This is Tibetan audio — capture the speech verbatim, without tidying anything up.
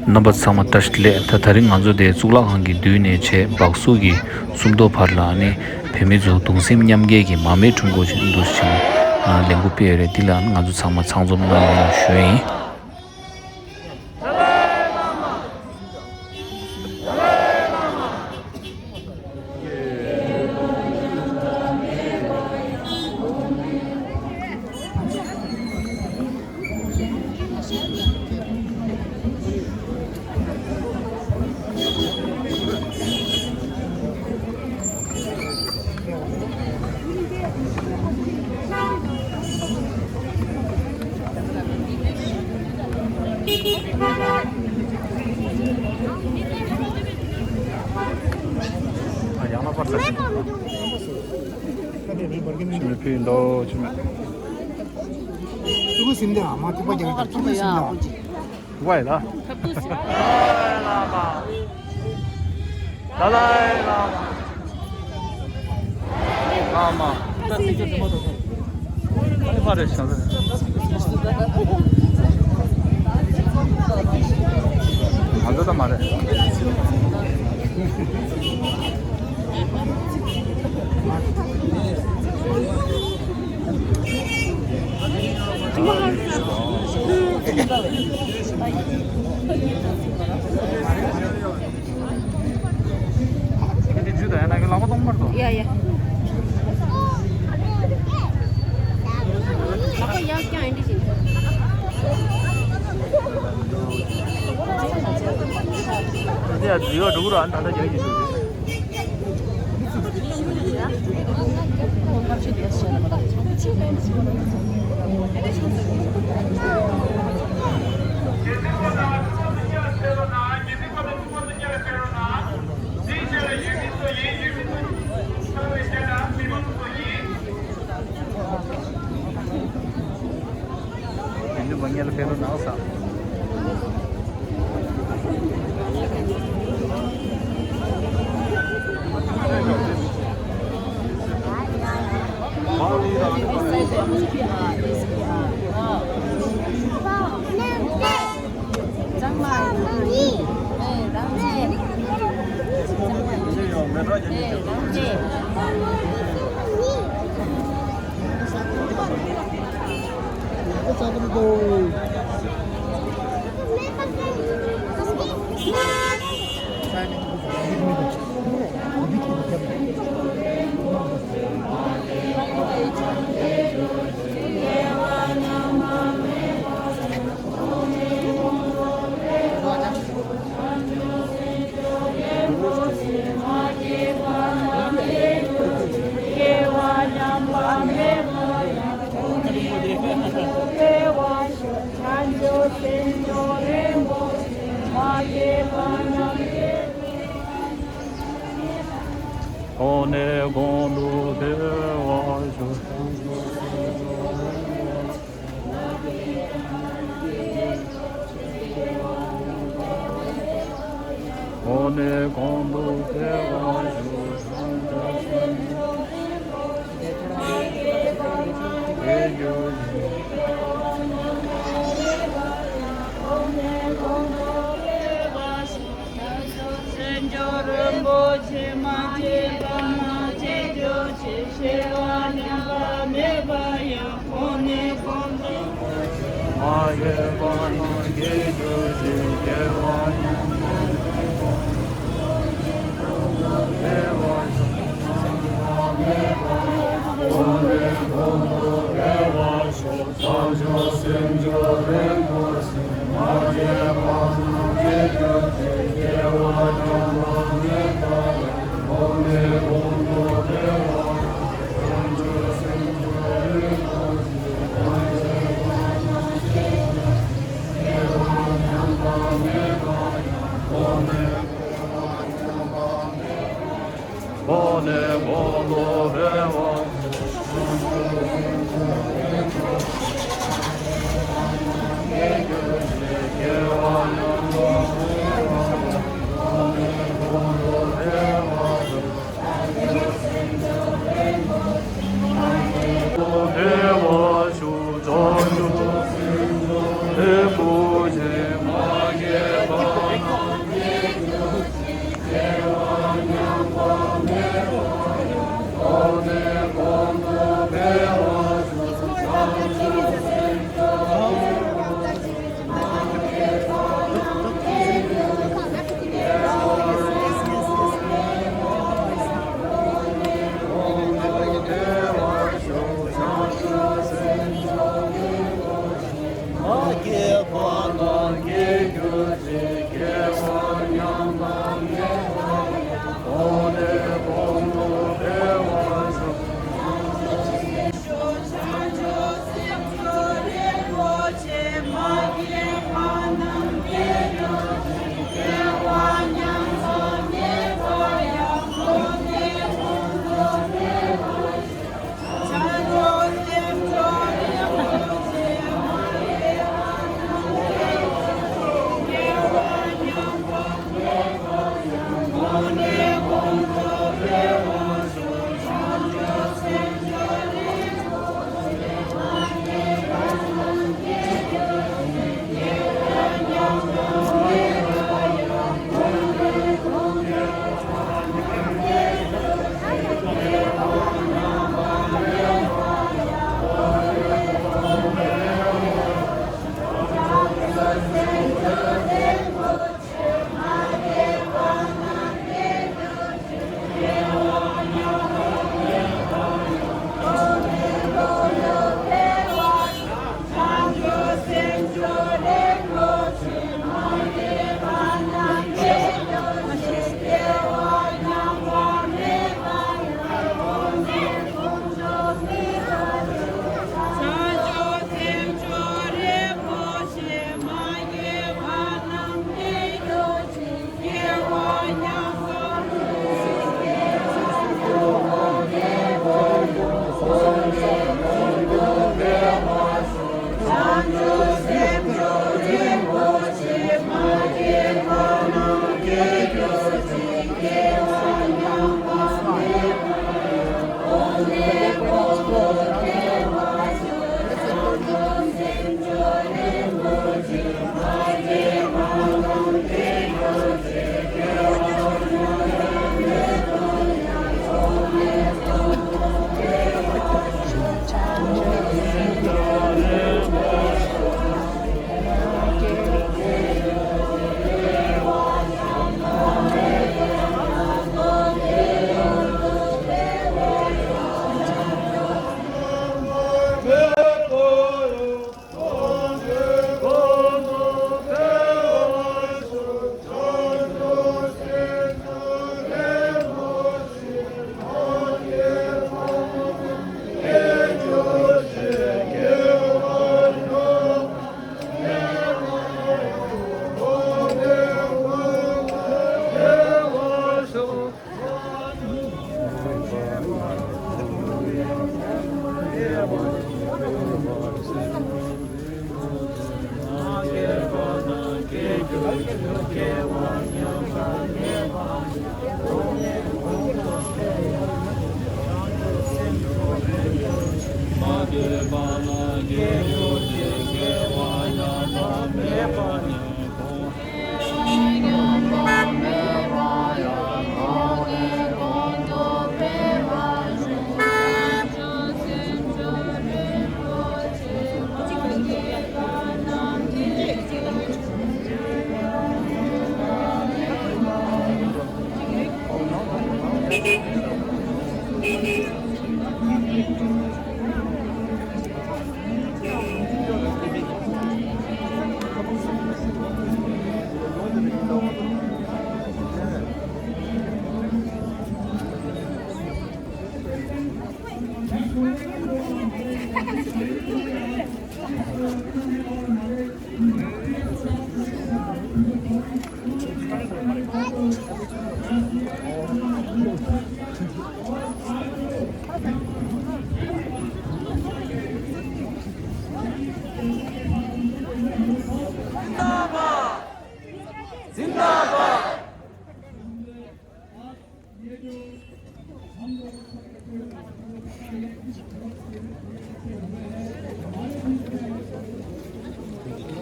རྣམ་པ་ཚང་མ་བཀྲ་ཤིས་བདེ་ལེགས། ད་དེ་རིང་ང་ཚོ་དེ་གཙུག་ལག་ཁང་གི་མདུན་ནས་བྱས་བག་སུག་གི་སུམ་མདོ་བར་ལ་ནི་བོད་མི་ཚོ་གདུང་སེམས་མཉམ་སྐྱེད་ཀྱི་མར་མེ་ཁྲོམ་སྐོར་ཞིག་འདུག་ཅིང་ལས་འགུལ་སྤེལ་ཡོད་རེད། འདི་ལ་ང་ཚོ་ཚང་མ་ཚང་འཛོམས་གནང་རོགས་ཞུ་ཡིན། ཡང་ན་པར་ས་ཞིག་ཕི་འདོ་ཆི་མེད། ཐུགས་སེམས་དེ་ཨ་མ་ཐུག་པ་རྒྱག་ཐུགས་སེམས་དེ། ཝའི་ལ། ད་ལའི་བླ་མ། བླ་མ། ཨ་ཕ་རེ་ཞང་ཟེར། ང་ཚོ་ད་མ་རེད། ཡ་ཡ། གོང་ནས་གོང་དུ་འཕེལ་བར་ཤོག། གོང་ནས་གོང་དུ་འཕེལ་བར་ཤོག། སེམས་མཆོག་རིན་པོ་ཆེ་མ་སྐྱེས་པ་རྣམས་སྐྱེ་གྱུར་ཅིག་སྐྱེ་བ་ཉམས་པ་མེད་པ་ཡང་གོང་ནས་གོང་དུ། མ་སྐྱེས་པ་རྣམས་སྐྱེ་གྱུར་ཅིག་སྐྱེ་བ་ཉམས་པ་མེད་པ་ཡང་གོང་ནས་གོང་དུ་འཕེལ་བར་ཤོག།